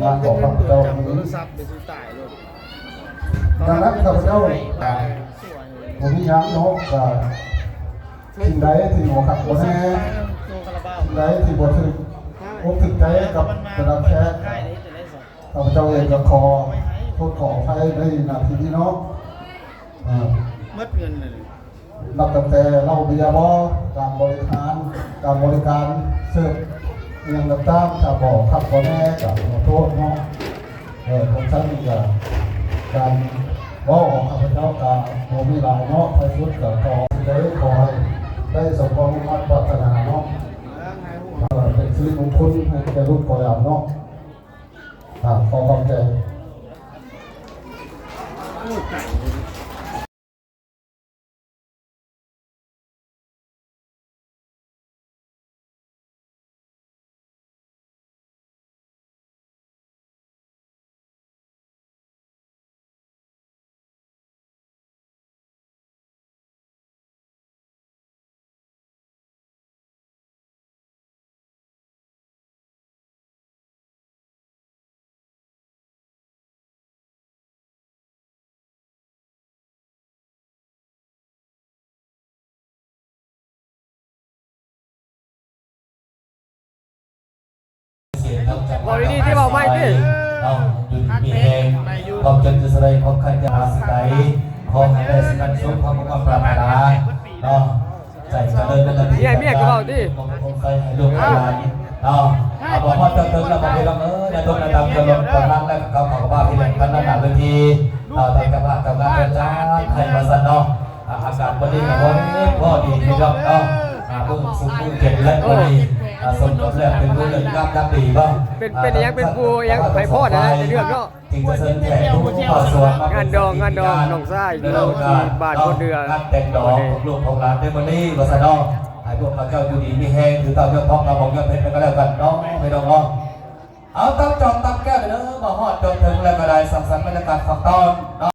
ງານຂອງຂ້າພະເຈົ້ານີ້. ດັ່ງນັ້ນ ຂ້າພະເຈົ້າກໍບໍ່ມີຫຍັງເນາະ, ກໍສິ່ງໃດທີ່ບໍ່ຄັກບໍ່ແນ່, ສິ່ງໃດທີ່ບໍ່ຖືກອົກຖືກໃຈກັບບັນດາແຂກ, ຂ້າພະເຈົ້າເອງກໍຂໍໂທດຂໍອະໄພໃນໜ້າທີ່ນີ້ເນາະ. ເອີ ໝົດເງິນເລີຍ. ນັບຕັ້ງແຕ່ເຫຼົ້າເບຍບໍ, ການບໍລິຫານ, ການບໍລິການເສີບອີ່ຫຍັງຕ່າງໆ ຖ້າບໍ່ຄັກບໍ່ແນ່ກໍຂໍໂທດເນາະ. ເອີ ຈັ່ງຊັ້ນກໍການເວົ້າຂອງຂ້າພະເຈົ້າກໍບໍ່ມີຫຼາຍເນາະ, ທ້າຍສຸດກໍຂໍໃຫ້ ຂໍໃຫ້ໄດ້ສົມຄວາມມຸ່ງມາດປາດຖະໜາເນາະ, ເອີ ເປັນສິລິມຸງຄຸນໃຫ້ແກ່ລູກແກ່ຫຼານເນາະ. ອ່າ ຂໍຂອບໃຈ. ເວົ້າດີໆ ທີ່ເວົ້າໃໝ່ຕິ ເນາະ ຢູ່ດີມີແຮງ ຄວາມເຈັບຈະສະໄລ ຄວາມໄຂ້ຈະຫາຍໄປ ຂໍໃຫ້ໄດ້ສຳເລັດສົມຄວາມມຸ່ງມາດປາດຖະໜາເນາະ. ໃຈຈະເລີນເປັນລະດັບ ເມຍ ເມຍກໍເວົ້າຕິ ຄວາມສຸກຄວາມໃສໃຫ້ລູກໃຫ້ຫຼານເນາະ. ເອົາ ບໍ່ຮອດເຖິງແລ້ວ ບໍ່ເປັນຫຍັງເອີຍ ນາຕົນນາຕັງຈະລົງກຳລັງ ແລະ ເຂົາເຂົ້າມາເຮັດກັນນຳໜ້າເວທີເນາະ. ທາງເຈົ້າພາບເຈົ້າງານເພິ່ນຈັດໃຫ້ວ່າຊັ້ນເນາະ. ອາ ອາກາດມື້ນີ້ກໍພໍດີ ພໍດີເນາະ. ອາ ມື້ສຸກມື້ເຢັນ ແລະ ມື້ນີ້ ອາ ສົມກັບແລ້ວເປັນມື້ເລີກງາມຍາມດີເນາະ. ເປັນ ເປັນຫຍັງ ເປັນຜູ້ຫຍັງ ໃຫ້ພໍນນະ ໃນເລື່ອງເນາະ. ຈຶ່ງຈະເຊີນແຂກຜູ້ມາສວນມາເປັນ ງານດອງ ງານດອງນ້ອງຊາຍຢູ່ທີ່ບ້ານໂພນເດືອ ງານແຕ່ງດອງຂອງລູກຂອງຫຼານໃນມື້ນີ້ວ່າຊັ້ນເນາະ. ໃຫ້ພວກເຂົາເຈົ້າຢູ່ດີມີແຮງ ຖືເຕົ້າຍົກທອງ ເອົາໝອກຍອດເພັດໃຫ້ກັນແລ້ວກັນເນາະ ພີ່ນ້ອງເນາະ. ເອົາ ຕຳຈອກຕຳແກ້ວເດີ ມາຮອດຈົນເຖິງແລ້ວກໍໄດ້ ສັງສັນບັນຍາກາດຟັງຕ້ອນເນາະ.